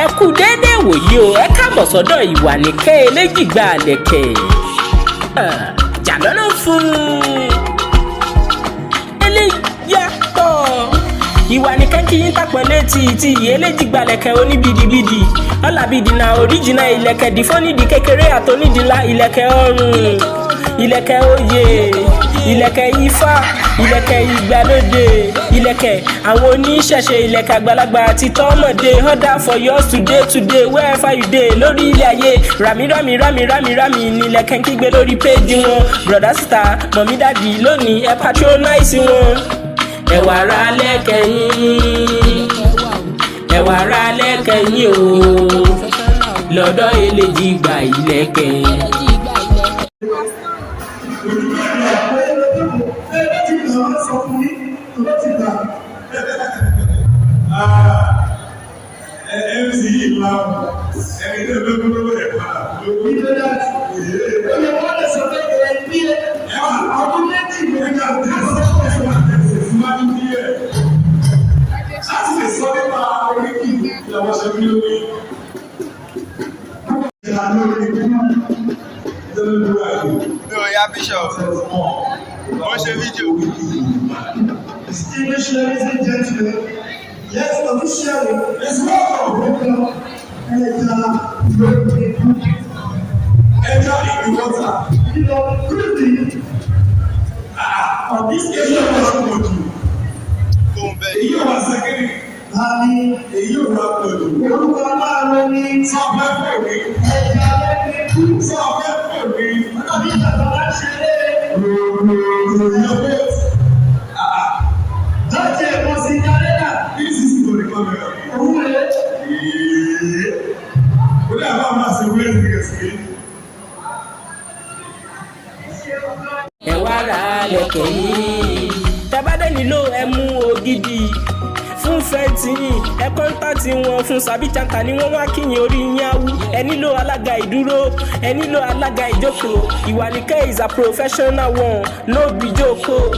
Ẹ kú déédéé wòyí o. Ẹ káàbọ̀ sọ́dọ̀ Ìwà Nìkẹ́ Eléjìgbà Lẹ̀kẹ̀ jà lọ́nà fún eléyàtọ̀. Ìwà Nìkẹ́ kí yín tàpọ̀lé tí tí Eléjìgbà Lẹ̀kẹ̀ oníbidibidi ọ̀làbìdì na original ìlẹ̀kẹ̀ dìfọ́nìdì kékeré àtọ́nídìlá, ìlẹ̀kẹ̀ ọrùn, ìlẹ̀kẹ̀ oyè, ìlẹ̀kẹ̀ ifá, ìlẹ̀kẹ̀ ìgbàlódé, ìlẹ̀kẹ̀ àwọn oníṣẹ̀ṣe, ìlẹ̀kẹ̀ àgbàlagbà àti tọ́mọdé. Order for yours today today, wherever you dey lórí ilé ayé. Rami rami rami rami rami ní ìlẹ̀kẹ̀ ń kígbe lórí péjì wọn. Brother, sister, mummy, daddy, lónìí ẹ patronize wọn. Ẹ wá ra lẹ́kẹ̀ yín, ẹ wá ra lẹ́kẹ̀ yín o lọ́dọ̀ Eléjìgbà ìlẹ̀kẹ̀. MC yìí láwọn ẹni tó ló gbogbo rẹ̀ padà lówó. Ọdún 2 ló Ẹ̀ka tẹ̀sán tẹ̀síwájú díẹ̀. Láti lè sọ nípa oríkì làwọn ṣe fi lórí. Ìlànà lórí ikú lórí àyè. Mi ò ya bishop, ó ṣe fídíò. Distinguished ladies and gentlemen, let's officially Let's welcome welcome Ẹja lórí ikú. Ẹja in the water. Briefly, on this Èyí ò wá pọ̀ jù. Kó ń bẹ. Èyí ò wá sẹ́kẹ́rì. Àmì Èyí ò wá pọ̀ jù. orúkọ aláàárọ̀ ní Sọ fẹ́ pè mí. Ẹja lórí ikú. Sọ fẹ́ pè mí. Ọ̀nà bí bàbá bá ṣeré Your boat. láti ẹ̀kọ́ sí kálẹ́dà This is to the camera. òun rẹ̀. Ó dẹ̀ bá máa ṣe wíwẹ́ sí kẹ̀sì. Ẹ wá ra lẹ̀kẹ̀ yín. Tẹ́bádẹ́ nílò ẹmu ògidì fún fẹ́ǹtì yín, ẹ contact wọn fún sàbí chanta ni wọ́n wá kíyìn orí yín áwú. Ẹ nílò alága ìdúró, ẹ nílò alága ìjókòó. Ìwà Nìkẹ́ is a professional one, no be joke.